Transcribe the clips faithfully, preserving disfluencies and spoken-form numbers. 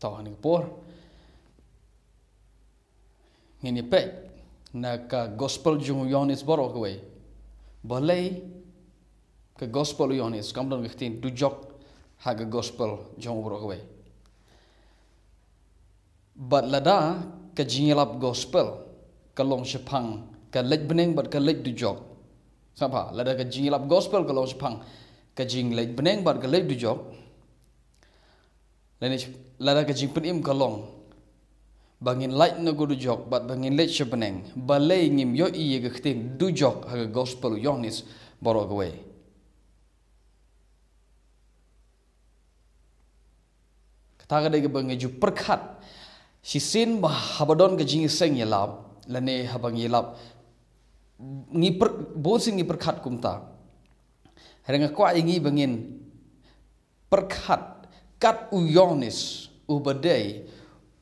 To, ha kane ka por ngin ïa peit na ka gospel jong u Ïoannis baroh kawei. Balei ka gospel u Ïoannis kam don ka ktien dujok ha ka gospel jong u baroh kawei? Bad lada ka jingïalap gospel ka long shaphang ka leit bneng bad ka leit dujok. Sngap bha, lada ka jingïalap gospel ka long shaphang ka jingleit bneng bad ka leit dujok, lane lada ka jingpynim ka long ba ngin lait na ka dujok bad ba ngin leit sha bneng, balei ngim ïohi ïa ka ktien dujok ha ka gospel u Ïoannis baroh kawei? Kata ka dei kaba ngi ju pyrkhat shisien ba haba don ka jingïaseng ïalap, lane haba ngi ïalap, ngi pyrkhat kumta. Hynrei nga kwah ïa ngi ba ngin pyrkhat kat u Ïoannis uba dei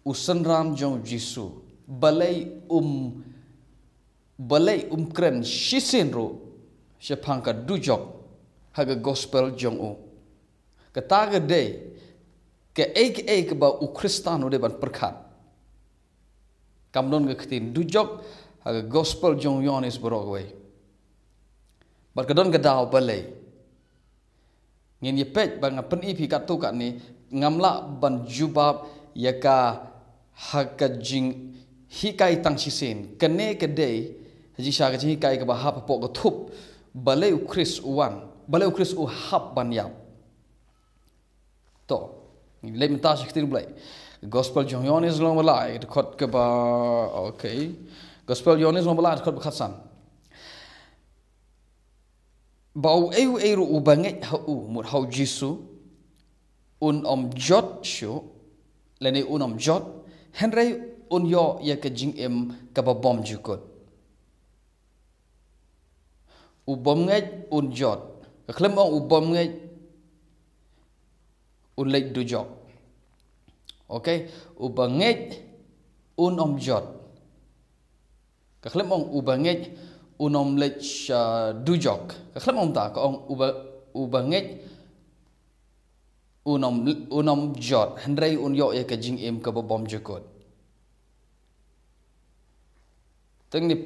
u synran jong u Jisu, balei um balei um kren shisien ruh shaphang ka dujok ha ka gospel jong u? Kata ka dei kaei kaei kaba u Khristan u dei ban pyrkhat. Kam don ka ktien dujok ha ka gospel jong u Ïoannis baroh kawei. Bad ka don ka daw balei? Ngin ïa peit ba nga pyni phi katto katne, ngam lah ban jubab ïa ka ha ka jinghikai tang shisien. Kane ka dei ha jingshisha ka jinghikai kaba hap hapoh ka thup. Balei u Khrist u wan? Balei u Khrist u hap ban ïap? To, leit mynta sha ka ktien Blei. Gospel jong u Ïoannis lynnong ba lai, dkhot kaba, okay. Gospel jong u Ïoannis lynnong ba lai, dkhot ba khatsan. Ba uei uei ruh uba ngeit ha u, mut ha u Jisu, un ym jot shuh, lane un ym jot, hynrei un ïoh ïa ka jingim kaba bymjukut. U bym ngeit un jot. Ka khlem ong u bym ngeit un leit dujok. Okay, uba ngeit un ym jot. Ka khlem ong uba ngeit un ym leit sha dujok. Ka khlem ong ta, ka ong uba, uba ngeit un ym, un ym jot, hynrei un ïoh ïa ka jingim kaba bymjukut. Tang ni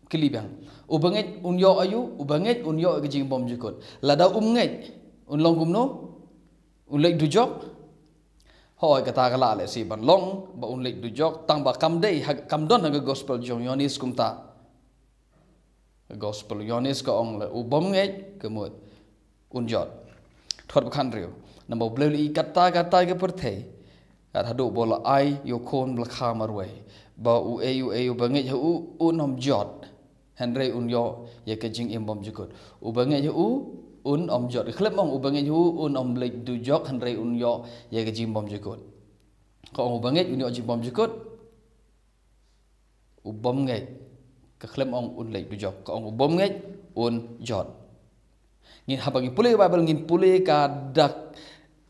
kylli biang. Uba ngeit un ïoh aïu, uba ngeit un ïoh ïa ka jingim bymjukut. Lada um ngeit, un long kumno? Un leit dujok? Hooid, kata ka lah lehse ban long ba un leit dujok, tang ba kam dei ha, kam don ha ka gospel jong u Ïoannis kumta. Gospel u Ïoannis ka ong la u bym ngeit ka mut un jot. Dkhot ba khathynriew. Namar ba U Blei u la ïeit katta katta ïa ka pyrthei, kat haduh ba u la ai ïa u Khun ba la kha marwei, ba uei uei uba ngeit ha u un ym jot, hynrei un ïoh ïa ka jingim bymjukut. Uba ngeit ha u un ym jot. Ka khlem ong uba ngeit ha u un ym leit dujok, hynrei un ïoh ïa ka jingim bymjukut. Ka ong uba ngeit un ïoh jingim bymjukut. U bym ngeit. Ka khlem ong un leit dujok. Ka ong u bym ngeit un jot. Ngin, haba ngi pule Baibl, ngin pule ka da,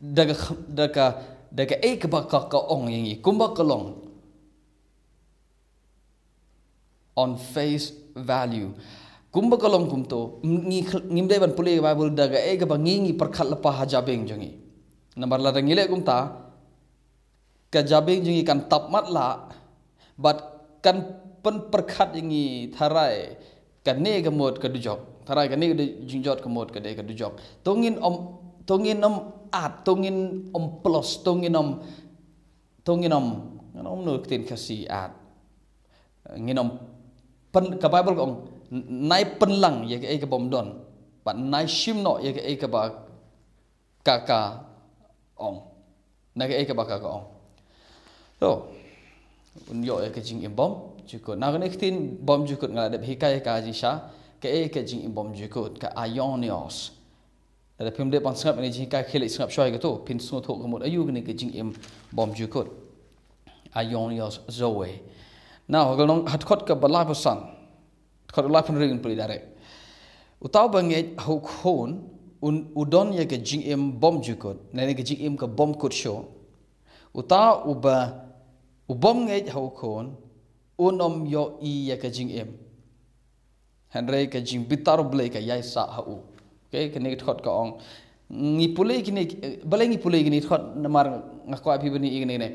da ka, da ka, da kaei kaba ka, ka ong ïa ngi. Kumba ka long. On face value. Kumba ka long kumto. Ngi, ngim dei ban pule Baibl da kaei kaba ngi, ngi pyrkhat lypa ha jabieng jong ngi. Namar lada ngi leh kumta, ka jabieng jong ngi kan tap matlah, bad kan pynpyrkhat ïa ngi tharai kane ka mut ka dujok, tharai kane ka jingjot ka mut ka dei ka dujok. To ngin ym, to ngin ym add, to ngin ym plus, to ngin ym, to ngin ym, ngin ym, no ktien Khasi add. Ngin ym pyn, ka Baibl ka ong, nai pynlang ïa kaei ka bym don, bad nai shim noh ïa kaei kaba ka, ka ong. Na kaei kaba ka, ka ong. To, un ïoh ïa ka jingim bymjukut. Na kane ka ktien bymjukut nga la dep hikai ka jingshisha, kaei ka jingim bymjukut, ka aionios. Lada phim dei ban sngap ïa kane ka jinghikai, khie leit sngap shuwa ïa kato, phin sngewthuh ka mut aïu kane ka jingim bymjukut. Aionios Zoe. Now, ha ka long, ha dkhot kaba laiphew san. Dkhot laiphew hynriew ngin pule direct. Uta uba ngeit ha u Khun, un, u don ïa ka jingim bymjukut, lane ka jingim ka bym kut shuh. Uta uba, u bym ngeit ha u Khun, un ym ïohi ïa ka jingim. Hynrei ka jingbitar U Blei ka ïaisah ha u. Okay, kane ka dkhot ka ong, Ngi pule kine, balei ngi pule kine dkhot, namar nga kwah phi ban ïohi kine ne.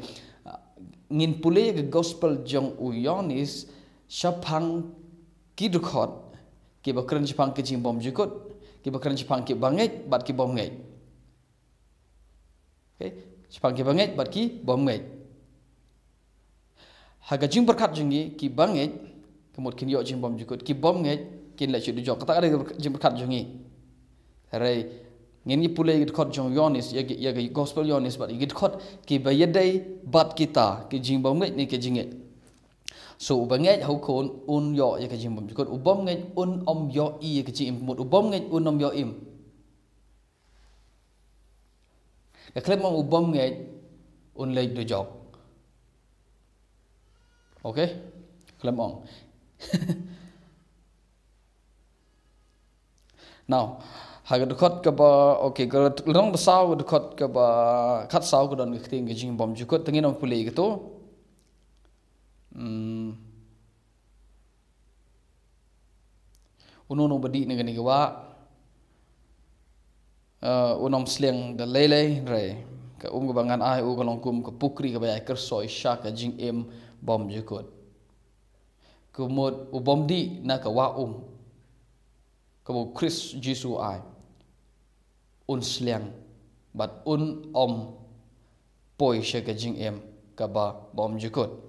Ngin pule ka gospel jong u Ïoannis shaphang ki dkhot kiba kren shaphang ki jingbymjukut, kiba kren shaphang kiba ngeit bad ki bym ngeit. Okay? Shaphang kiba ngeit bad ki bym ngeit. Ha ka jingpyrkhat jong ngi, kiba ngeit, ka mut kin ïoh jingbymjukut, ki bym ngeit, kin leit sha dujok. Kata ka dei ka jingpyrkhat jong ngi. Hynrei ngin ïa pule ïa ki dkhot jong u Ïoannis, ïa ki, ïa ki gospel u Ïoannis bad ïa ki dkhot kiba ïadei bad kita, ki jingbym ngeit ne ki jingngeit. So uba ngeit ha u Khun un ïoh ïa ka jingbymjukut, u bym ngeit un ym ïoh ïa ka jingim, ka mut u bym ngeit un ym ïoh im. Ka khlem ong u bym ngeit un leit dujok. Okay? Khlem ong. Now, ha ka dkhot kaba, okay, ka lynnong ba saw, ka dkhot kaba khatsaw, ka don ka ktien ka jingbymjukut, te ngin ym pule kato. Hmm. Uno uno ba dih na kane ka wah, eh, un ym sliang da lei lei, hynrei ka um kaba ngan ai u ka long kum ka pukri kaba ïai kyrsoi sha ka jingim bymjukut. Ka mut u bym dih na ka wah um, kaba u Khrist Jisu u ai, un sliang bad un ym poi sha ka jingim kaba bymjukut.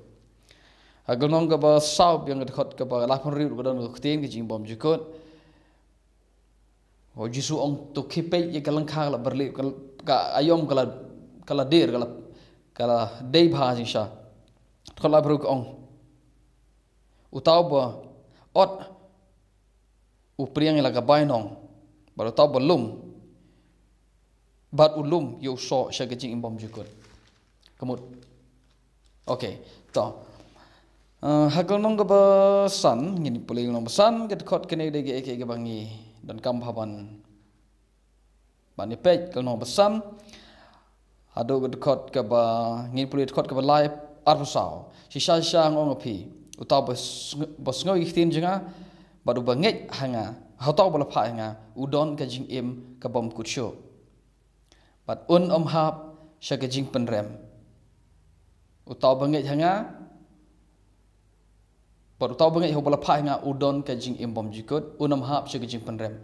Ha ka lynnong kaba saw, biang ka dkhot kaba laiphew hynriew, ka don ka ktien ka jingbymjukut. U Jisu u ong, to khie peit ïa ka lyngkha ka la byrlip, ka, ka aïom ka la, ka la dier, ka la, ka la dei bha jingshisha. Dkhot laiphew hynriew ka ong, uta uba ot u priang ïa la ka bainong, bad uta uba lum, bad u lum ïa u soh sha ka jingim bymjukut. Ka mut. Okay, to. Eh, ha ka lynnong kaba san, ngin pule lynnong ba san, ka dkhot kane ka dei kaei kaei kaba ngi donkam bha ban, ban ïa peit, ka lynnong ba san. Haduh ka dkhot kaba, ngin pule dkhot kaba lai, arphew saw. Shisha shisha nga ong ïa phi, uta uba sng-, ba sngew ïa ki ktien jong nga, bad uba ngeit ha nga, ha uta uba la phah ïa nga, u don ka jingim ka bymkut shuh, bad un ym hap sha ka jingpynrem. Uta uba ngeit ha nga, bad uta uba ngeit ha uba la phah ïa nga, u don ka jingim bymjukut, un ym hap sha ka jingpynrem.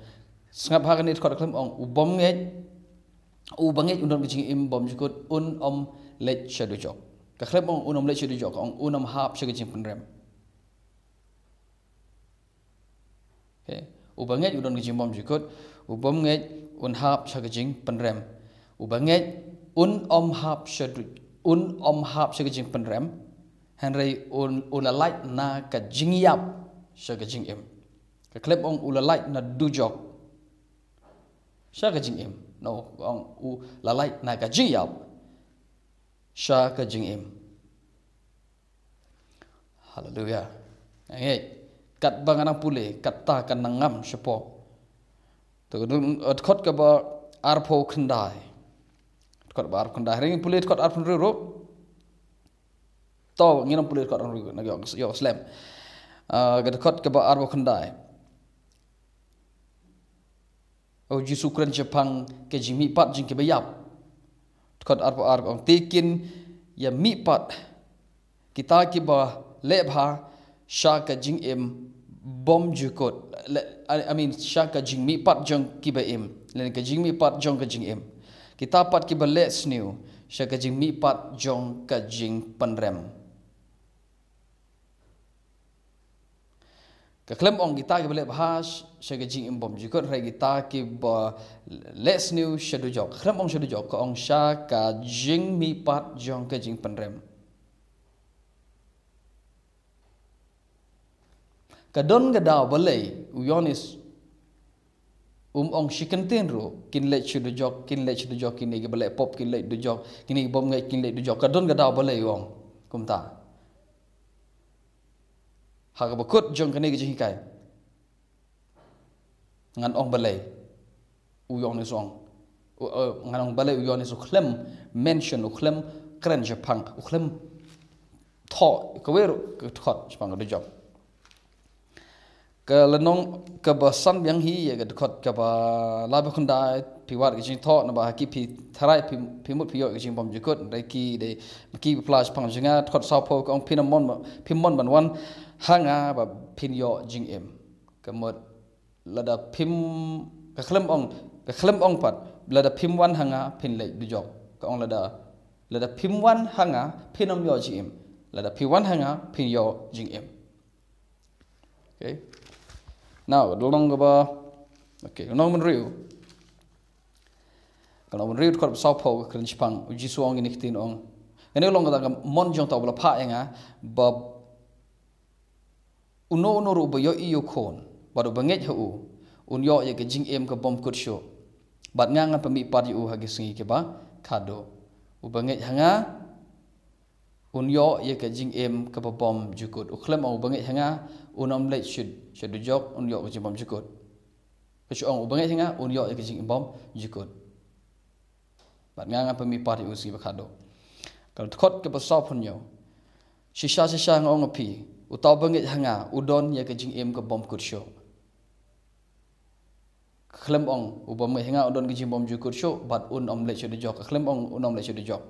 Sngap ha kane ka dkhot, ka khlem ong u bym ngeit, uba ngeit un don ka jingim bymjukut, un ym leit sha dujok. Ka khlem ong un ym leit sha dujok, ka ong un ym hap sha ka jingpynrem. Okay. Uba ngeit u don ka jingbymjukut, u bym ngeit un hap sha ka jingpynrem. Uba ngeit un ym hap sha du-, un ym hap sha ka jingpynrem, hynrei un, un la lait na ka jingïap sha ka jingim. Ka khlem ong u la lait na dujok sha ka jingim. No, ong u la lait na ka jingïap sha ka jingim. Haleluya. Ngeit. Katba nga nang pule, kata ka nang ngam shapoh. To, dkhot kaba arphew khyndai. Dkhot ba arphew khyndai. Ring pule dkhot arphew hynriew ruh. To, ngin ym pule dkhot arphew hynriew, na ïoh, ïoh slem. Ah, ka dkhot kaba arphew khyndai. U Jisu u kren shaphang ka jingmihpat jong kiba ïap. Dkhot arphew ar ka ong, te kin ïa mihpat kita kiba leh bha sha ka jingim bymjukut. Le-, I, I mean, sha ka jingmihpat jong kiba im. Lane ka jingmihpat jong ka jingim. Kita pat kiba leh sniew sha ka jingmihpat jong ka jingpynrem. Ka khlem ong kita kiba leh bha sh-, sha ka jingim bymjukut, hynrei kita kiba leh sniew sha dujok. Ka khlem ong sha dujok, ka ong sha ka jingmihpat jong ka jingpynrem. Ka don ka daw balei u Ïoannis um ong shi kyntien ruh, kin leit sha dujok, kin leit sha dujok, kine kiba leh pop kin leit dujok, kine ki bym ngeit kin leit dujok. Ka don ka daw balei u ong kumta? Ha kaba kut jong kane ka jinghikai, ngan ong balei u Ïoannis u ong, u, u, ngan ong balei u Ïoannis u khlem mention, u khlem kren shaphang, u khlem thoh kawei ruh ka dkhot shaphang ka dujok. Ka lynnong kaba san biang hi ïa ka dkhot kaba laiphew khyndai, Phi wad ka jingthoh naba ha ki phi tharai phi, phi mut phi ïoh ka jingbymjukut. Hynrei ki dei, ki ba pla shaphang jong nga, dkhot sawphew ka ong, phin ym mon, phim mon ban wan ha nga ba phin ïoh jingim. Ka mut lada phim, ka khlem ong, ka khlem ong pat, lada phim wan ha nga phin leit dujok. Ka ong lada, lada phim wan ha nga phin ym ïoh jingim. Lada phi wan ha nga phin ïoh jingim. Okay. Now, ka lynnong kaba, okay, lynnong ba hynriew. Ka lynnong ba hynriew, dkhot ba sawphew, ka kren shaphang, U Jisu u ong kine ki ktien, u ong. Kane ka long kata ka mon jong uta uba la phah ïa nga, ba uno uno ruh uba ïohi ïa u Khun bad uba ngeit ha u, un ïoh ïa ka jingim ka bym kut shuh. Bad nga ngan pynmihpat ïa u ha ki sngi kiba khadduh. Uba ngeit ha nga, un ïoh ïa ka jingim kaba bym jukut. U khlem ong uba ngeit ha nga, un ym leit sha, sha dujok, un ïoh ka jingbymjukut. Ka shu ong uba ngeit ha nga, un ïoh ïa ka jingim bym jukut. Bad nga ngan pynmihpat ïa u ha ki sngi ba khadduh. Ka dkhot kaba sawphew hynñiew. Shisha, shisha nga ong ha phi, uta uba ngeit ha nga, u don ïa ka jingim ka bym kut shuh. Ka khlem ong uba ngeit ha nga un don ka jingbymjukut shuh, bad un ym leit sha dujok. Ka khlem ong un ym leit sha dujok.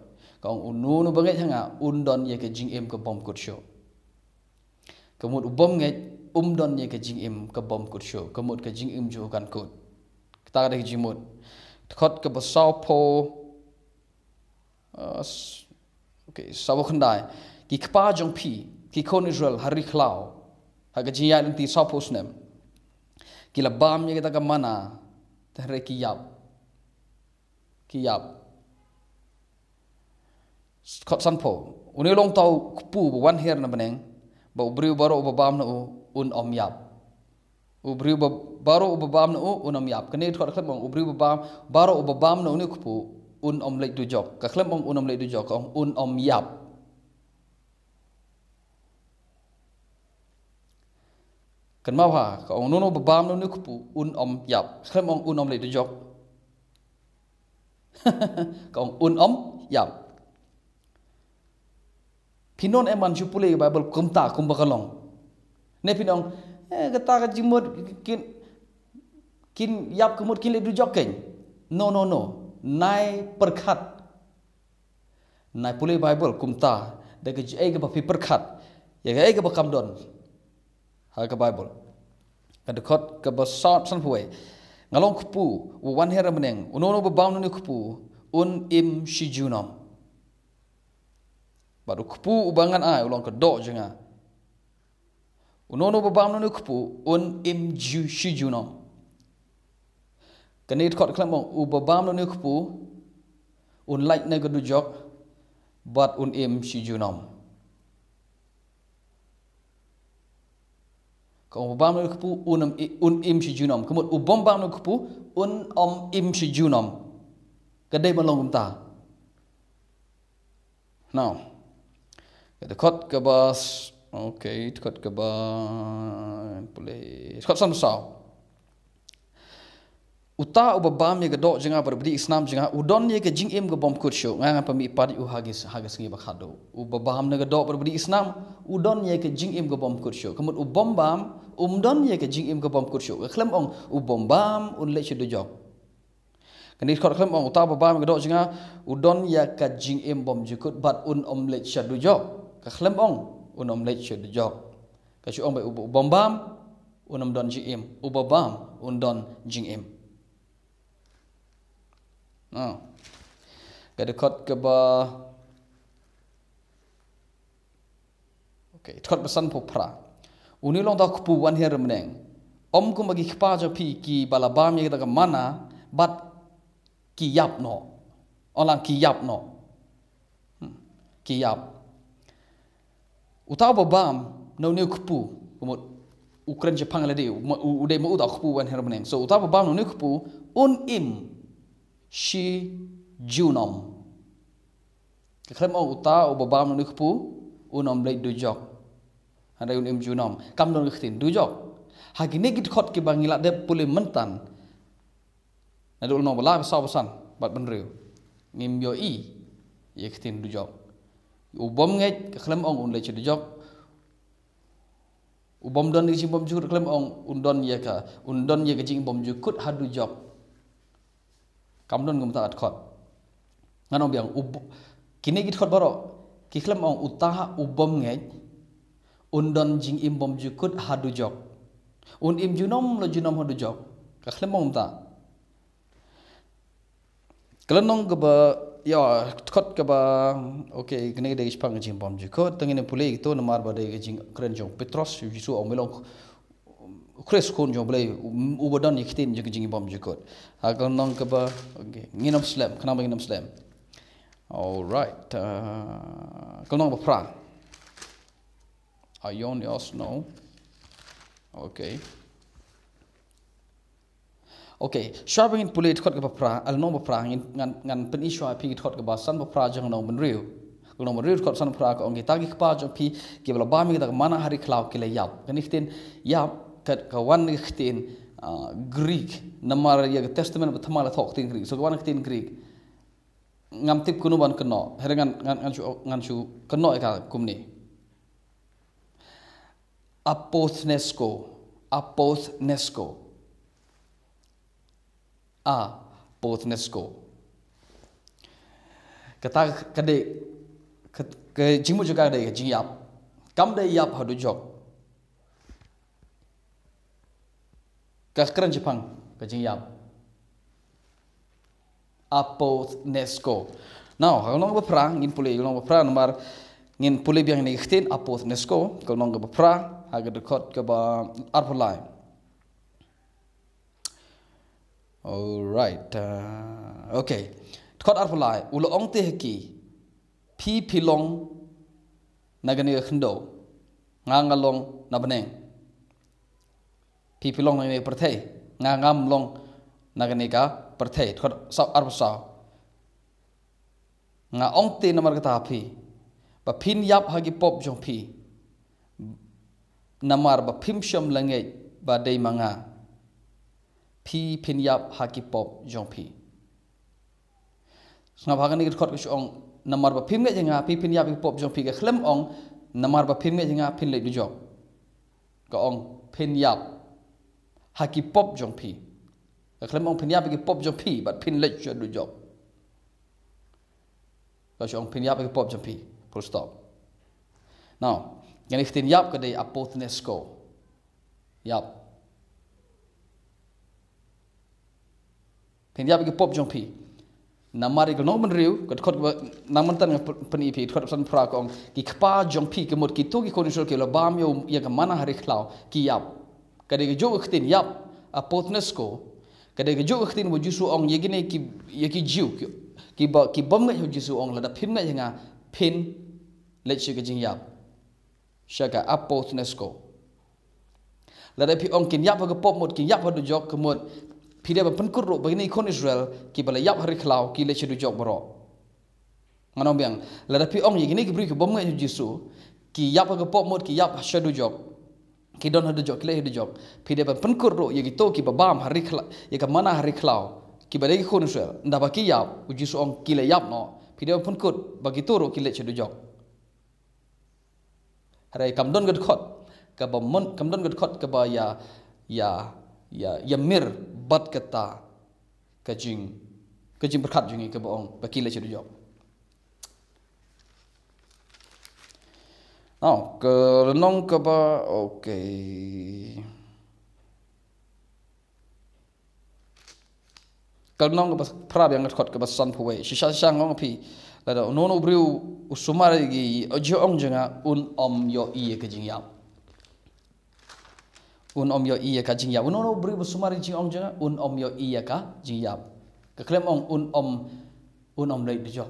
Ka ong uno uno uba ngeit ha nga, un don ïa ka jingim ka bym kut shuh. Ka mut u bym ngeit, um don ïa ka jingim ka bym kut shuh. Ka mut ka jingim jong u kan kut. Kata ka dei ka jingmut. Dkhot kaba sawphew, uh, s-, okay, sawphew khyndai. Ki kpa jong phi, ki khun Israel, ha ri khlaw, ha ka jingïaid lynti sawphew snem, ki la bam ïa kata ka manna, hynrei ki ïap. Ki ïap. Dkhot sanphew. Une u long uta u kpu ba wan hiar na bneng, ba u briew baroh uba bam na u, un ym ïap. U briew ba, baroh uba bam na u, un ym ïap. Kane ka dkhot khlem ong u briew ba bam, baroh uba bam na une u kpu, un ym leit dujok. Ka khlem ong un ym leit dujok, ka ong un ym ïap. Kynmaw ha, ka ong uno uno ba bam na une u kpu, un ym ïap. Ka khlem ong un ym leit dujok. Ka ong un ym ïap. Phin ym, em, ban shu pule Baibl kumta, kumba ka long. Ne phin ong, eh, kata ka jingmut kin, kin ïap ka mut kin leit dujok kein. No, no, no. Nai pyrkhat. Nai pule Baibl kumta, da kaei kaba phi pyrkhat ïa kaei kaba kam don ha ka Baibl. Ka dkhot kaba saw, sanphew wei. Nga long kpu uba wan hiar na bneng, uno uno uba bam na une u kpu, un im shi junom. Bad u kpu uba ngan ai u long ka doh jong nga. Uno uno uba bam na une u kpu, un im ju, shi junom. Kane ka dkhot khlem ong uba bam na une u kpu, un lait na ka dujok, bad un im shi junom. Ka ong uba bam na une u kpu, un im, un im shi junom. Ka mut u bym bam na une u kpu, un ym im shi junom. Ka dei ban long kumta. Now, ka dkhot kaba s-, okay, dkhot kaba, pule, dkhot sanphew saw. Uta uba bam ïa ka doh jong nga bad ba dih ki snam jong nga, u don ïa ka jingim ka bym kut shuh, nga ngan pynmihpat ïa u ha ki, ha ki sngi ba khadduh. Uba bam na ka doh bad ba dih ki snam, u don ïa ka jingim ka bym kut shuh. Ka mut u bym bam, um don ïa ka jingim ka bym kut shuh. Ka khlem ong u bym bam, un leit sha dujok. Kane ka dkhot khlem ong uta uba bam ïa ka doh jong nga, u don ïa ka jingim bym jukut bad un ym leit sha dujok. Ka khlem ong un ym leit sha dujok. Ka shu ong ba uba, uba bam, un ym don jingim. Uba bam, un don jingim. Now, ka dkhot kaba Okay, dkhot ba sanphew phra. Une u long uta u kpu wan hiar na bneng. Ym kumba ki kpa jong phi kiba la bam ïa kata ka manna, bad ki ïap noh. Ong lang ki ïap noh. Hmm. Ki ïap. Uta uba bam na une u kpu, ka mut u kren shaphang lade, u, u, u dei ma uta u kpu wan hiar na bneng. So uta uba bam na une u kpu, un im shi junom. Ka khlem ong uta uba bam na une u kpu, un ym leit dujok. Hynrei un im junom. Kam don ka ktien dujok. Ha kine ki dkhot kiba ngi la dep pule mynta, naduh lynnong ba lai, ba saw, ba san bad ba hynriew, ngim ïohi ïa ka ktien dujok. U bym ngeit, ka khlem ong un leit sha dujok. U bym don ïa ka jingbymjukut, ka khlem ong un don ïa ka, un don ïa ka jingbymjukut ha dujok. Kam don kumta ka dkhot. Ngan ong biang, u bo-, kine ki dkhot baroh ki khlem ong uta u bym ngeit un don jingim bymjukut ha dujok. Un im junom la junom ha dujok. Ka khlem ong kumta. Ka lynnong kaba, ïa, dkhot kaba, okay, kane ka dei ka jingpang ka jingbymjukut, tang ngin pule ïa kito namar ba dei ka jingkren jong u Petros, u Jisu u ong me long u Khrist, u Khun jong u Blei, u, uba don ïa ka ktien jong ka jingbymjukut. Ha ka lynnong kaba, okay, ngin ym slem, khnang ba ngin ym slem. Alright, uh, ka lynnong ba phra. Aionios, no. Okay. Okay, shwa ba ngin pule dkhot kaba phra, lynnong ba phra, ngin, ngan, ngan pyni shwa ïa phi dkhot kaba san ba phra jong lynnong bynriew. Lynnong bynriew dkhot san ba phra ka ong, kita ki kpa jong phi kiba la bam ïa kita ki manna ha ri khlaw ki la ïap. Kane ka ktien ïap ka, ka wan na ka ktien, ah, Greek. Namar ïa ka Testament Bathymmai la thoh ka ktien Greek. So ka wan na ka ktien Greek. Ngam tip kumno ban kynnoh. Hynrei ngan, ngan, ngan shu, ngan shu kynnoh ïa ka kumne. Apothnesko. Apothnesko. Apothnesko. Kata ka dei, ka, ka jingmut jong ka dei ka jingïap. Kam dei ïap ha dujok. Ka kren shaphang ka jingïap. Apothnesko. Now, ha ka lynnong ba phra, ngin pule, lynnong ba phra namar ngin pule biang ïa kane ka ktien apothnesko, ka lynnong ba phra, ha ka dkhot kaba arphew lai. Alright. Uh, okay. Dkhot arphew lai, u la ong te ha ki, phi phi long na kane ka khyndew, nga nga long na bneng. Phi phi long na kane ka pyrthei, nga ngam long na kane ka pyrthei. Dkhot saw, arphew saw. Nga ong te namar kata ha phi, ba phin ïap ha ki pop jong phi, namar ba phim shym la ngeit ba dei ma nga. Phi phin ïap ha ki pop jong phi. Sngap ha kane ka dkhot ka shu ong, namar ba phim ngeit ïa nga, phi phin ïap ha ki pop jong phi, ka khlem ong, namar ba phim ngeit ïa nga, phin leit dujok. Ka ong, phin ïap ha ki pop jong phi. Ka khlem ong phin ïap ha ki pop jong phi, bad phin leit sha dujok. Ka shu ong phin ïap ha ki pop jong phi. Full stop. Now, kane ka ktien ïap ka dei apothnesko. Ïap. Phin ïap ha ki pop jong phi. Namar ïa ka lynnong bynriew, ka dkhot kaba nang mynta nga pyn-, pyni ïa phi, dkhot ba san phra ka ong, ki kpa jong phi, ka mut kito ki khun Israel ki la bam ïa u, ïa ka manna ha ri khlaw, ki ïap. Ka dei kajuh ka ktien ïap, apothnesko. Ka dei kajuh ka ktien ba u Jisu u ong ïa kine ki, ïa ki Jiw, ki, kiba, ki bym ngeit ha u Jisu, u ong lada phim ngeit ha nga, phin leit sha ka jingïap. Sha ka apothnesko. Lada phi ong kin ïap ha ka pop mut, kin ïap ha dujok, ka mut phi dei ban pynkut ruh ba kine ki khun Israel kiba la ïap ha ri khlaw ki leit sha dujok baroh. Ngan ong biang, lada phi ong ïa kine ki briew ki bym ngeit ha u Jisu, ki ïap ha ka pop mut, ki ïap sha dujok, ki don ha dujok, ki leit ha dujok, phi dei ban pynkut ruh ïa kito kiba bam ha ri khlaw, ïa ka manna ha ri khlaw, kiba dei ki khun Israel. Ynda ba ki ïap, u Jisu u ong ki la ïap noh, phi dei ban pynkut ba kito ruh ki leit sha dujok. Hynrei kam don ka dkhot kaba mon, kam don ka dkhot kaba ïa, ïa, ïa, ïa mir bad kata ka jing, ka jingpyrkhat jong ngi kaba ong ba ki leit sha dujok. Now, ka lynnong kaba, okay. Ka lynnong kaba phra biang, ka dkhot kaba sanphew wei. Shisha shisha nga ong ïa phi, lada uno uno u briew u sumar ïa ki jingong jong nga, un ym ïohi ïa ka jingïap. Un ym ïohi ïa ka jingïap. Uno uno u briew uba sumar ïa ki jingong jong nga, un ym ïohi ïa ka jingïap. Ka khlem ong un ym, un ym leit dujok.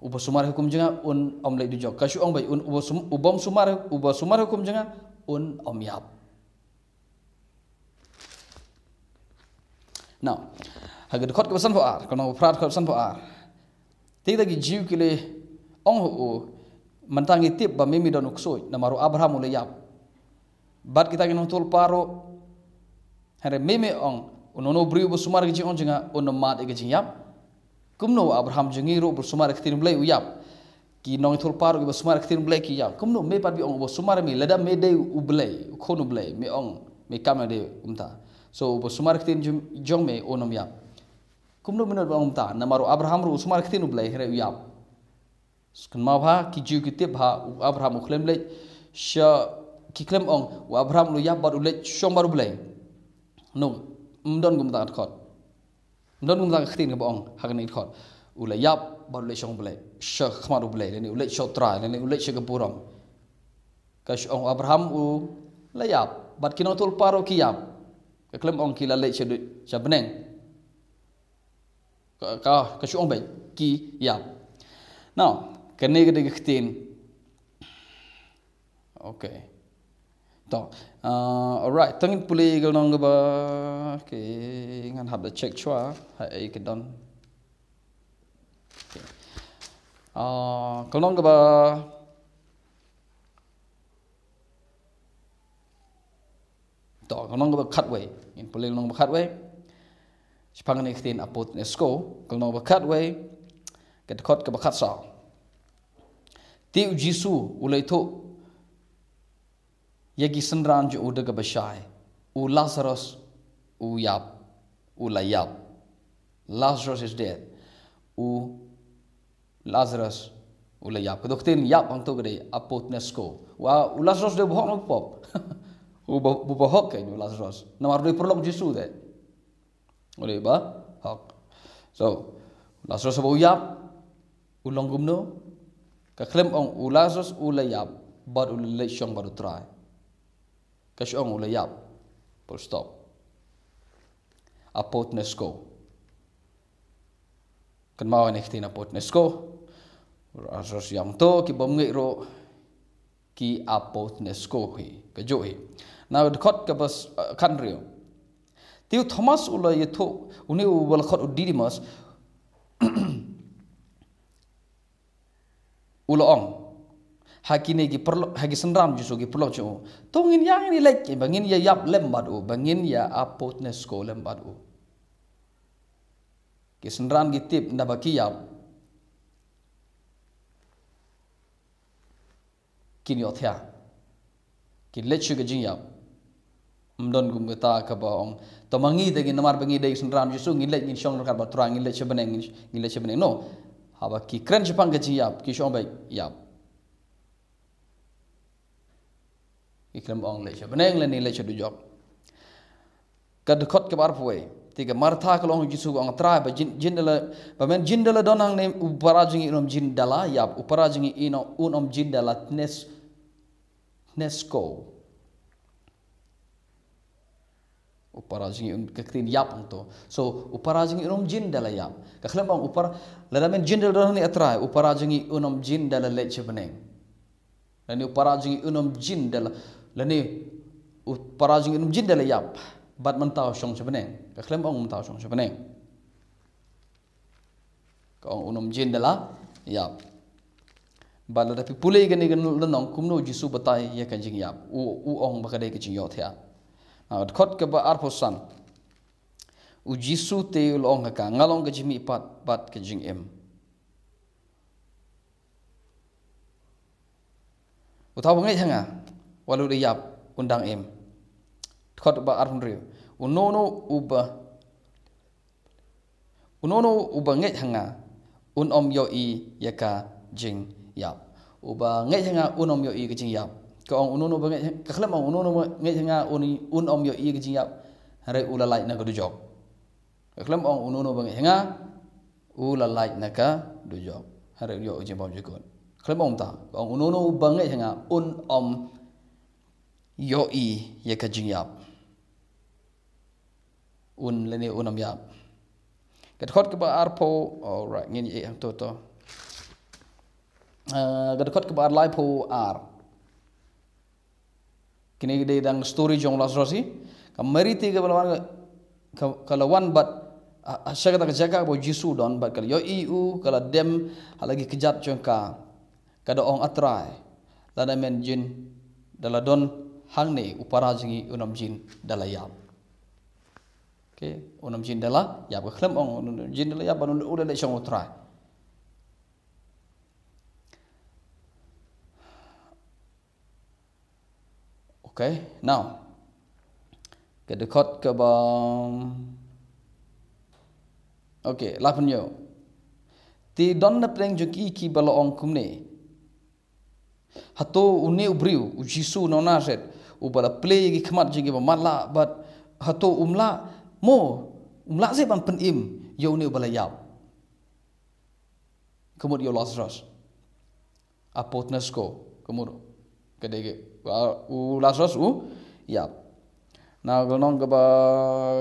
Uba sumar ïa ka hukum jong nga, un ym leit dujok. Ka shu ong beit, un, uba sum-, uba ym sumar, uba sumar ïa ka hukum jong nga, un ym ïap. Now, ha ka dkhot kaba sanphew ar, ka lynnong ba phra, dkhot sanphew ar. Te kita ki Jiw ki la ong ha u, mynta ngi tip ba me me don u ksuid, namar u Abraham u la ïap. Bad kita ki nongïathuhlypa ruh, hynrei me me ong, uno uno u briew uba sumar ïa ka jingong jong nga, un ym mad ïa ka jingïap. Kumno u Abraham jong ngi ruh uba sumar ïa ka ktien Blei u ïap? Ki nongïathuhlypa ruh kiba sumar ïa ka ktien Blei ki ïap. Kumno me pat phi ong uba sumar ïa me, lada me dei u Blei, u Khun u Blei, me ong, me kam ïa dei kumta. So uba sumar ïa ka ktien jong, jong me un ym ïap. Kumno mynno ba ong kumta, namar u Abraham ruh u sumar ktien u Blei hynrei u ïap. Kynmaw ha, ki Jiw ki tip ha, u Abraham u khlem leit sha, ki khlem ong, u Abraham u ïap bad u leit shong bad u Blei. No, ym don kumta ka dkhot. Ym don kumta ka ktien kaba ong ha kane ka dkhot. U la ïap bad u leit shong u Blei, sha khmat u Blei, lane u leit sha u Trai, lane u leit sha ka burom. Ka shu ong u Abraham u la ïap, bad ki nongïathuhlypa ruh ki ïap. Ka khlem ong ki la leit sha, sha bneng. Ka, ka, ka shu ong beit ki ïap. Now, kane ka dei ka ktien. Okay. To, uh, alright, to ngin pule ka lynnong kaba, okay, ngan hap da check shuwa ha ei ka don. Okay. Uh, ka lynnong kaba To, ka lynnong kaba khatwei. Ngin pule lynnong kaba khatwei. Shaphang kane ka ktien apothnesko, ka lynnong kaba khatwei, ka dkhot kaba khatsaw. Te u Jisu u la ïathuh ïa ki synran jong u da kaba shai. U Lazarus u ïap, u la ïap. Lazarus is dead. U Lazarus u la ïap. Ka dei ka ktien ïap hangto ka dei apothnesko. Wa, u Lazarus dei u bahok ne u bapop? U ba, u bahok kein u Lazarus. Namar u dei paralok Jisu de. U dei u bahok. So, u Lazarus ba u ïap, u long kumno? Ka khlem ong u Lazarus u la ïap bad u la leit shong bad u Trai. Ka shu ong u la ïap. Full stop. Apothnesko. Kynmaw ïa kane ka ktien apothnesko. Lazarus u ïap hangto, ki bym ngeit ruh ki apothnesko hi, kajuh hi. Na ka dkhot kaba s-, eh, khathynriew. Te u Thomas u la ïathuh, une uba la khot u Didimus, u la ong ha kine ki paralok, ha ki synran Jisu, ki paralok jong u, to ngin ïa, ngin ïa leit, ba ngin ïa ïap lem bad u, ba ngin ïa apothnesko lem bad u. Ki synran ki tip naba ki ïap, kin ïohthiah, kin leit sha ka jingïap. Ym don kum kata kaba ong, to ma ngi te ngin, namar ba ngi dei synran Jisu, ngin leit, ngin shong ryngkat bad u Trai, ngin leit sha bneng, ngin, ngin leit sha bneng. No. Haba ki kren shaphang ka jingïap, ki shu ong ba ïap. Ki khlem ong leit sha bneng lane leit sha dujok. Ka dkhot kaba arphew wei. Te ka Martha ka la ong ha u Jisu, ka ong, Trai, ba jin, jin da la, ba men jin da la don hangne, u para jong ngi un ym jin da la ïap, u para jong ngi un ym jin da la tnes, tnesko. U para jong ngi un, ka ktien ïap hangto. So, u para jong ngi un ym jin da la ïap. Ka khlem ong u para, lada men jin da la don hangne, a Trai, u para jong ngi un ym jin da la leit sha bneng. Lane u para jong ngi un ym jin da la, lane u para jong ngi un ym jin da la ïap bad mynta u shong sha bneng. Ka khlem ong mynta u shong sha bneng. Ka ong un ym jin da la ïap. Bad lada phi pule kane ka lynnong, kumno u Jisu batai ïa ka jingïap, u, u ong ba ka dei ka jingïohthiah. Na ka dkhot kaba arphew san. U Jisu te u la ong ha ka, nga long ka jingmihpat bad ka jingim. Uta uba ngeit ha nga, wat la u da ïap, un dang im. Dkhot ba arphew hynriew. Uno uno uba, uno uno uba ngeit ha nga, un ym ïohi ïa ka jingïap. Uba ngeit ha nga un ym ïohi ïa ka jingïap. Ka ong uno uno uba ngeit, ka khlem ong uno uno uba ngeit ha nga un, un ym ïohi ïa ka jingïap. Hynrei u la lait na ka dujok. Ka khlem ong uno uno uba ngeit ha nga, u la lait na ka dujok. Hynrei u ïoh ka jingbymjukut. Khlem ong kumta. Ka ong uno uno uba ngeit ha nga, un ym ïohi ïa ka jingïap. Un lane un ym ïap. Ka dkhot kaba arphew, alright, ngin ïa hangto to. Eh, ka dkhot kaba arlaiphew ar. Kine ki dei dang story jong u Lazarus hi. Ka Mary te kaba la wan ka, ka, ka la wan bad, ah, ah, sha kata ka jaka kaba u Jisu u don bad ka la ïohi u, ka la dem ha la ki kjat jong ka. Ka da ong, A Trai, lada men jin da la don hangne, u para jong ngi un ym jin da la ïap. Okay, un ym jin da la ïap, ka khlem ong un ym jin da la ïap, bad un, un da leit shong u Trai. Okay, now. Ka dkhot kaba, Okay, la pynïoh. Te don na pdeng jong ki kiba la ong kumne. Hato une u briew, u Jisu na Nasaret, uba la plie ïa ki khmat jong kiba matlah, bad hato um lah, mo, um lah seh ban pynim ïa une uba la ïap. Ka mut ïa u Lazarus. Apothnesko, ka mut. Ka dei ka, u Lazarus u ïap. Na ka lynnong kaba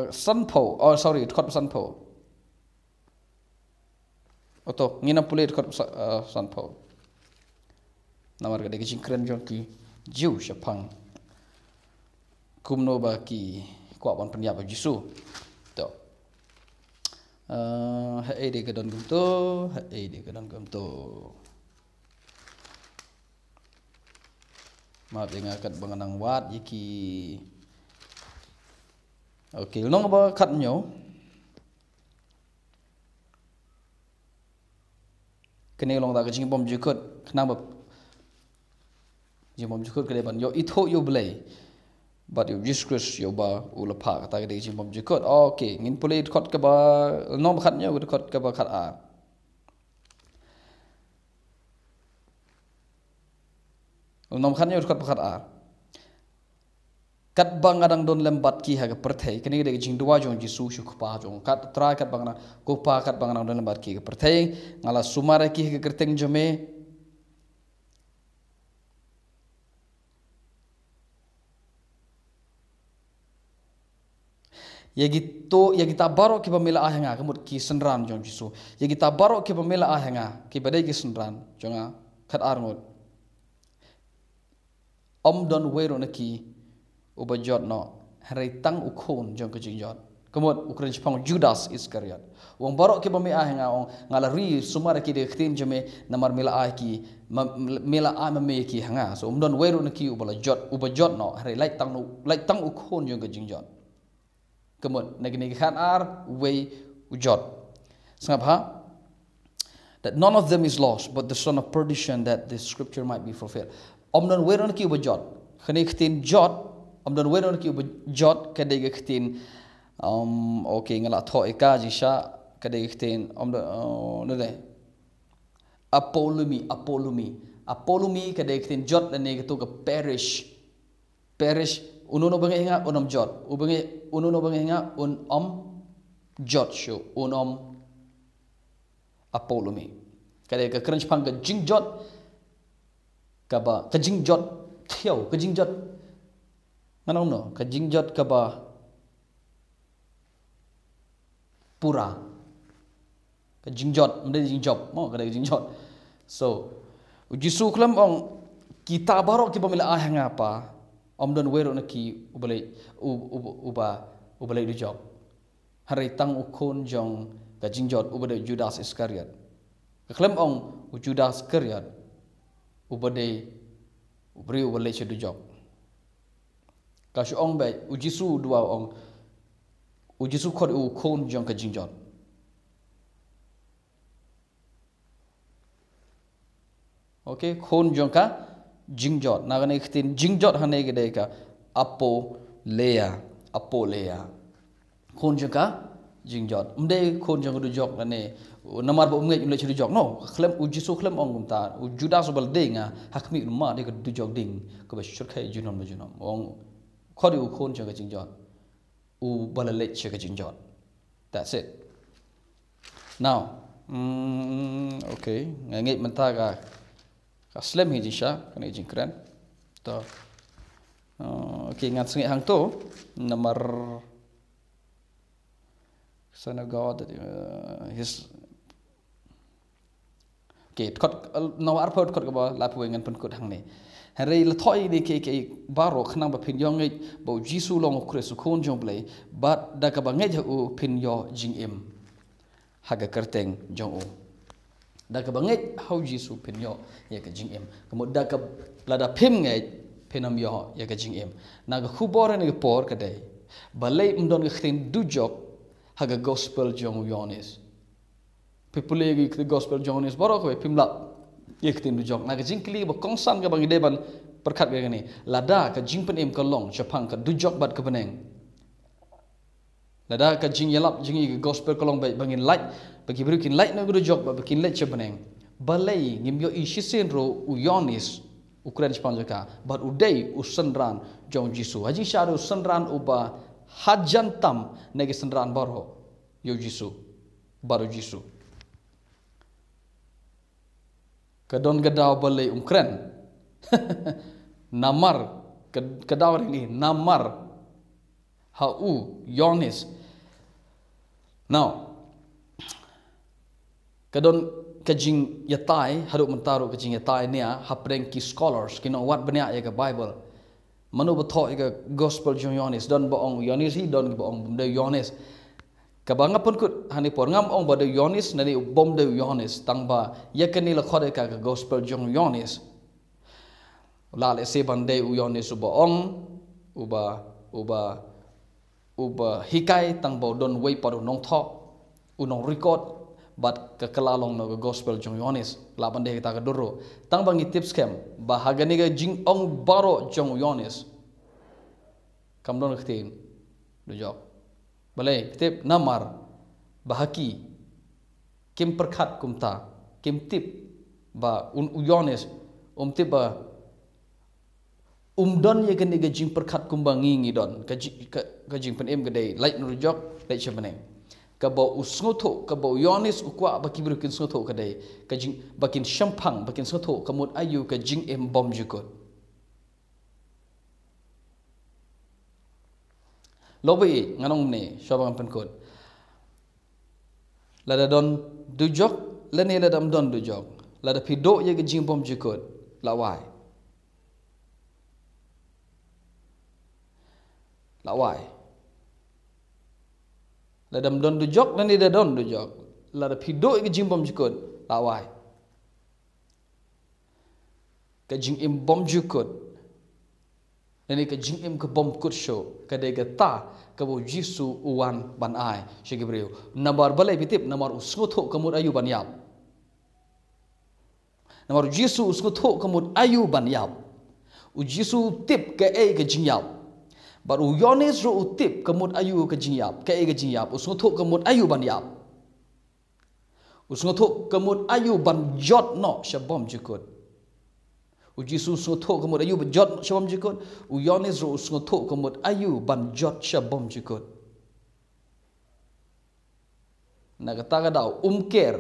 sanphew, oh sorry, dkhot ba sanphew. Oto, ngin ym pule dkhot ba sa-, eh, sanphew. Namar ka dei ka jingkren jong ki Jiw shaphang kumno ba ki kwah ban pynïap ïa u Jisu. To. Eh, ha ei de ka don kumto, ha ei de ka don kumto. Map ïa nga katba nga nang wad ïa ki. Okay, lynnong ba khathynñiew. Kane long da ka jingbymjukut, khnang ba jingbymjukut ka dei ban ïoh ithuh ïa u Blei bad ïa u Jisu Khrist ïa uba u la phah, kata ka dei ka jingbymjukut. Okay, ngin pule dkhot kaba, lynnong ba khathynñiew, dkhot kaba khatar. Lynnong ba khathynñiew, dkhot ba khatar. Katba nga dang don lem bad ki ha ka pyrthei, kane ka dei ka jingduwai jong u Jisu sha u Kpa jong u. Kat Trai, katba nga dang, ko Kpa, katba nga dang don lem bad ki ha ka pyrthei, nga la sumar ïa ki ha ka kyrteng jong me. Ïa kito, ïa kita baroh kiba me la ai ha nga, ka mut ki synran jong u Jisu. Ïa kita baroh kiba me la ai ha nga, kiba dei ki synran jong nga, khatar ngut. Ym don uwei ruh na ki uba jot noh, hynrei tang u khun jong ka jingjot. Ka mut u kren shaphang u Judas Iskariot. U ong baroh kiba me ai ha nga, u ong nga la ri sumar ïa ki da ka ktien jong me, namar me la ai ki, ma, me la ai ma me ïa ki ha nga. So ym don uwei ruh na ki uba la jot, uba jot noh, hynrei lait tang u, lait tang u khun jong ka jingjot. Ka mut, na kane ka khatar, uwei u jot. Sngap ha? That none of them is lost, but the son of perdition, that the scripture might be fulfilled. Ym don uwei ruh na ki uba jot. Kane ka ktien jot, ym don uwei ruh na ki uba jot, ka dei ka ktien, um, okay, nga la thoh ïa ka jingshisha, ka dei ka ktien, ym don, oh, no dei. Apolumi, apolumi. Apolumi ka dei ka ktien jot lane kato ka perish. Perish, uno uno uba ngeit ha nga un ym jot. Uba ngeit, uno uno uba ngeit ha nga un ym jot shuh, un ym, apolumi. Ka dei ka kren shaphang ka jingjot, kaba, ka jingjot thiaw, ka jingjot, nga ong no, ka jingjot kaba pura. Ka jingjot, ym dei jingjop, mo, ka dei ka jingjot. So, u Jisu khlem ong, kita baroh kiba me la ai ha nga Pa, ym don uwei ruh na ki uba leit, u, u, uba, uba leit dujok. Hynrei tang u khun jong ka jingjot uba dei u Judas Iskariot. Ka khlem ong u Judas Iskariot uba dei u briew uba leit sha dujok. Ka shu ong beit, u Jisu u duwai u ong, u Jisu khot u khun jong ka jingjot. Okay, khun jong ka jingjot. Na kane ka ktien jingjot hangne ka dei ka apoleia, apoleia. Khun jong ka jingjot. Ym dei khun jong ka dujok lane namar ba um ngeit un leit sha dujok. No, khlem, u Jisu khlem ong kumta. U Judas uba la dei nga, ha khmih u ma dei ka dujok ding kaba shyrkhei junom la junom. U ong khot u khun jong ka jingjot, uba la leit sha ka jingjot. That's it. Now, mm, okay, nga ngeit mynta ka, ka slem hi jingshisha kane ka jingkren. To. Uh, okay, ngan sngewthuh hangto namar Son of God, uh, his, okay, dkhot, uh, Noah arphew, dkhot kaba laiphew wei ngan pynkut hangne. Hynrei la thoh ïa kine kiei kiei baroh khnang ba phin ïoh ngeit ba u Jisu u long u Khrist, u Khun jong u Blei, bad da kaba ngeit ha u phin ïoh jingim ha ka kyrteng jong u. Da kaba ngeit ha u Jisu phin ïoh ïa ka jingim. Ka mut da ka, lada phim ngeit phin ym ïoh ïa ka jingim. Na ka khubor ha kane ka por ka dei, balei ym don ka ktien dujok ha ka gospel jong u Ïoannis? Phi pule ïa ka gospel jong u Ïoannis baroh kawei phim lap ïa ka ktien dujok. Na ka jingkylli ba kongsan kaba ngi dei ban pyrkhat ïa kane. Lada ka jingpynim ka long shaphang ka dujok bad ka bneng, Lada ka jingïalap jong ngi ka gospel ka long ba, ba ngin lait, ba ki briew kin lait na ka dujok, ba, ba kin leit sha bneng. Balei ngim ïohi shisien ruh u Ïoannis u kren shaphang jong ka, bad u dei u synran jong u Jisu. Ha jingshisha u dei u synran uba hajan tam na ki synran baroh ïa u Jisu, bad u Jisu. Ka don ka daw balei um kren. Namar, ka, ka daw ri ngi, namar ha u Ïoannis. Now, ka don ka jingïatai, haduh mynta ruh ka jingïatai nia hapdeng ki scholars, ki nongwad bniah ïa ka Bible. Mano ba thoh ïa ka gospel jong u Ïoannis, don ba ong u Ïoannis hi, don ba ong bym dei u Ïoannis. Kaba nga pynkut hangne por, ngam ong ba dei u Ïoannis, lane bym dei u Ïoannis, tang ba ïa kane la khot ïa ka ka gospel jong u Ïoannis. La lehse ban dei u Ïoannis uba ong, uba, uba, uba hikai, tang ba u don uwei pat u nongthoh, u nongrecord, bad ka kylla long na ka gospel jong u Ïoannis, lah ban dei kata ka dur ruh. Tang ba ngi tip skhem ba ha kane ka jingong baroh jong u Ïoannis kam don ka ktien dujok. Balei, tip namar ba ha ki kim pyrkhat kumta, kim tip ba un u Ïoannis, um tip ba um don ïa kane ka jingpyrkhat kumba ngi ngi don. Ka ji-, ka, ka jingpynim ka dei lait na dujok, leit sha bneng. Kaba u sngewthuh, kaba u Ïoannis u kwah ba ki briew kin sngewthuh ka dei ka jing, ba kin shemphang, ba kin sngewthuh ka mut aïu ka jingim bymjukut. Lok ba i, ngan ong ne, shuwa ba ngan pynkut. Lada don dujok, lane lada ym don dujok. Lada phi duh ïa ka jingbymjukut, la wai. La wai. Lada ym don dujok, lane da don dujok. Lada phi duh ïa ka jingbymjukut, la wai. Ka jingim bymjukut, lane ka jingim ka bymkut shuh, ka dei kata kaba u Jisu u wan ban ai sha ki briew. Namar balei phi tip, namar u sngewthuh ka mut aïu ban ïap. Namar u Jisu u sngewthuh ka mut aïu ban ïap. U Jisu u tip kaei ka jingïap. Bad u Ïoannis ruh u tip ka mut aïu ka jingïap, kaei ka jingïap. U sngewthuh ka mut aïu ban ïap. U sngewthuh ka mut aïu ban jot noh sha bymjukut. U Jisu u sngewthuh ka mut aïu ban jot sha bymjukut. U Ïoannis ruh u sngewthuh ka mut aïu ban jot sha bymjukut. Na kata ka daw um ker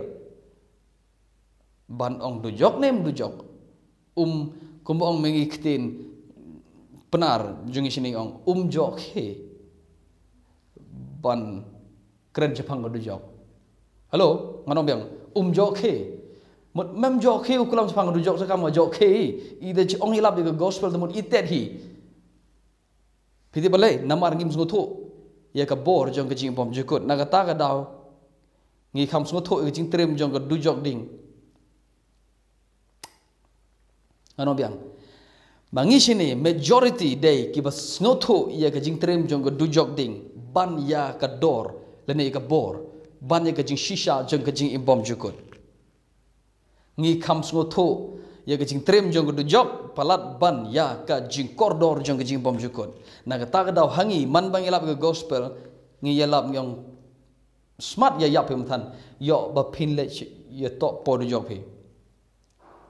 ban ong dujok ne ym dujok. Um, kumba ong ma ngi ktien Pnar jong ngi shane ong, um jokhe ban kren shaphang ka dujok. Hello, ngan ong biang, um jokhe. Mut mem jokhe u klam shaphang ka dujok, sa kam jokhe. I da ong ïalap ïa ka gospel, te mut i tet hi. Phi tip balei, namar ngim sngewthuh ïa ka bor jong ka jingbymjukut. Na kata ka daw ngi kham sngewthuh ïa ka jingtriem jong ka dujok ding. Ngan ong biang. Ma ngi shane, majority dei kiba sngewthuh ïa ka jingtriem jong ka dujok ding ban ïa ka dor, lane ïa ka bor, ban ïa ka jingshisha jong ka jingim bymjukut. Ngi kham sngewthuh ïa ka jingtriem jong ka dujok palat ban ïa ka jingkordor jong ka jingbymjukut. Na kata ka daw ha ngi, man ba ngi ïalap ïa ka gospel, ngi ïalap ngi ong smat ïa ïap phi mynta, ïoh ba phin leit ïa toh por dujok phi.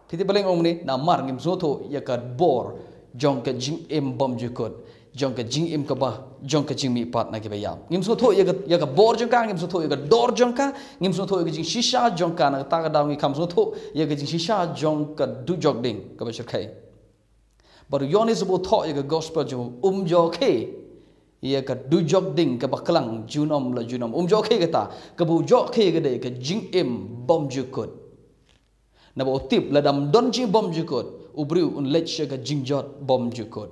Phi tip balei nga ong ne, namar ngim sngewthuh ïa ka bor jong ka jingim bymjukut, jong ka jingim kaba, jong ka jingmihpat na kiba ïap. Ngim sngewthuh ïa ka, ïa ka bor jong ka, ngim sngewthuh ïa ka dor jong ka, ngim sngewthuh ïa ka jingshisha jong ka. Na kata ka daw ngi kham sngewthuh ïa ka jingshisha jong ka dujok ding kaba shyrkhei. Bad u Ïoannis uba thoh ïa ka gospel jong u, um jokhe ïa ka dujok ding kaba klang junom la junom. Um jokhe kata, kaba u jokhe ka dei ka jingim bymjukut. Naba u tip lada ym don jingbymjukut, u briew un leit sha ka jingjot bymjukut.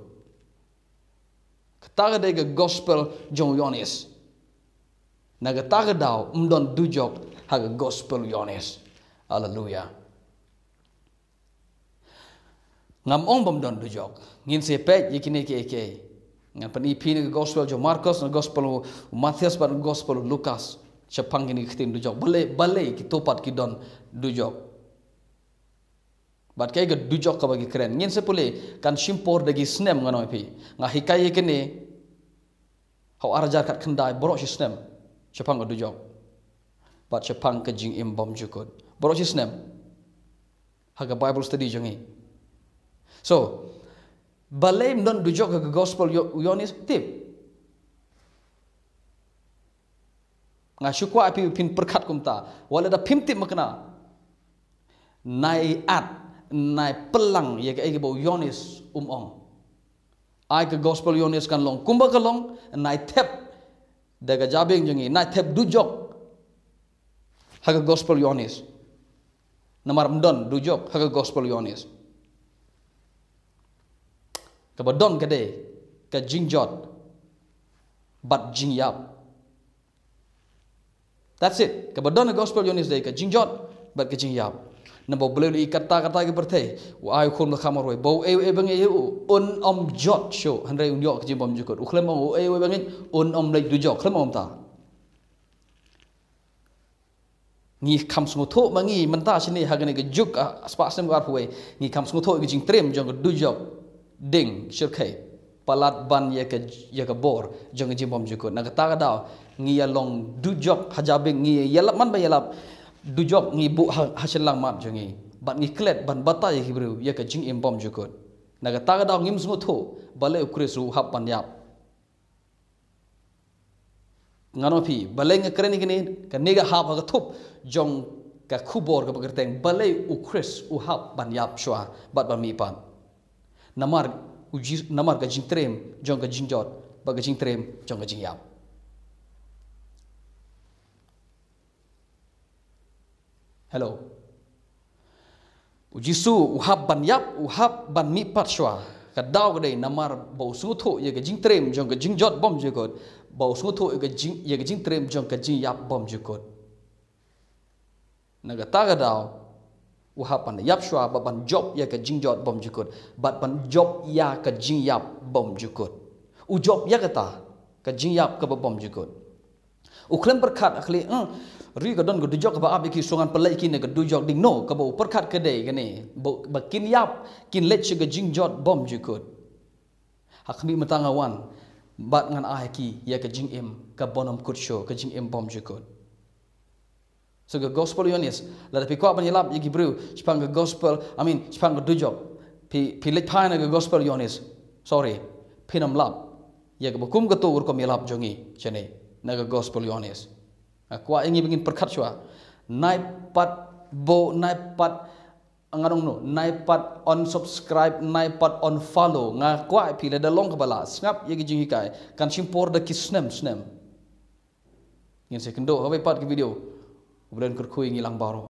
Kata ka dei ka gospel jong u Ïoannis. Na kata ka daw ym don dujok ha ka gospel u Ïoannis. Haleluya. Ngam ong bym don dujok. Ngin sa peit ïa kine kiei kiei. Ngan pyni phi na ka gospel jong u Markos, na ka gospel u Mathaios bad na ka gospel u Lukas. Shaphang kine ki ktien dujok. Balei, balei kito pat ki don dujok. Bad kaei ka dujok kaba ki kren. Ngin sa pule, kan shim por da ki snem, ngan ong ïa phi. Nga hikai ïa kine Ha u ar hajar khatkhyndai baroh shi snem shaphang ka dujok bad shaphang ka jingim bymjukut. Baroh shi snem ha ka Bible study jong ngi. So, balei ym don dujok ha ka gospel Yo-, Ïoannis? Tip. Nga shu kwah phi phin pyrkhat kumta. Wat lada phim tip makna, nai at, nai pynlang ïa kaei kaba u Ïoannis um ong. Ai ka gospel Ïoannis kan long kumba ka long, nai thep da ka jabieng jong ngi, nai thep dujok ha ka gospel Ïoannis. Namar ym don dujok ha ka gospel Ïoannis. Kaba don ka dei ka jingjot bad jingïap. That's it. Kaba don ha gospel Ïoannis dei ka jingjot bad ka jingïap. Naba U Blei u la ïohi katta katta ka pyrthei, u ai u khun ba kha marwei, ba uei uei ba ngeit ïa u un ym jot shuh, hynrei un ïoh ka jingim bymjukut. U khlem ong uei uei ba ngeit un ym leit dujok, khlem ong kumta. Ngi kham sngewthuh ma ngi mynta shane ha kane ka juk, ah, spah snem ka arphew wei, ngi kham sngewthuh ïa ka jingtriem jong ka dujok ding shyrkhei palat ban ïa ka, ïa ka bor jong ka jingim bymjukut. Na kata ka daw ngi ïa long dujok ha jabieng, ngi ïa lap man ba ïa lap dujok, ngi buh ha, ha shynlang mat jong ngi bad ngi klet ban batai ïa ki briew ïa ka jingim bymjukut. Na kata ka daw ngim sngewthuh balei U Khrist u hap ban ïap. Ngan ong phi, balei nga kren ïa kane, kane ka hap ha ka thup jong ka khubor kaba kyrteng, balei U Khrist u hap ban ïap shuwa bad ban mihpat. Namar u Ji-, namar ka jingtriem jong ka jingjot bad ka jingtriem jong ka jingïap. Hello. U Jisu u hap ban ïap, u hap ban mihpat shuwa. Ka daw ka dei namar ba u sngewthuh ïa ka jingtriem jong ka jingjot bymjukut, ba u sngewthuh ïa ka jing, ïa ka jingtriem jong ka jingïap bymjukut. Na kata ka daw u hap ban ïap shuwa bad ban jop ïa ka jingjot bymjukut, bad ban jop ïa ka jingïap bymjukut. U jop ïa kata ka jingïap kaba bymjukut. U khlem pyrkhat, a khlieh, eh, ri ka don ka dujok kaba ap ïa ki, so ngan pynleit ïa ki na ka dujok ding. No, kaba u pyrkhat ka dei kane, ba, ba kin ïap, kin leit sha ka jingjot bymjukut. Ha khmih mynta nga wan bad ngan ai ki ïa ka jingim kaba ym kut shuh, ka jingim bymjukut. So ka gospel Ïoannis, lada phi kwah ban ïalap ïa ki briew shaphang ka gospel, I mean, shaphang ka dujok, phi, phi leit phai na ka gospel Ïoannis. Sorry, phin ym lap ïa kaba kum kato ka rukom ïalap jong ngi shane na ka gospel Ïoannis. Nga kwah ïa ngi ba ngin pyrkhat shuwa. Nai pat bo, nai pat, ngan ong no, nai pat unsubscribe, nai pat unfollow. Nga kwah ïa phi, lada long kaba lah, sngap ïa ki jinghikai, kan shim por da ki snem snem. Ngin sa ïakynduh ha kawei pat ka video. U Blei un kyrkhu ïa ngi lang baroh.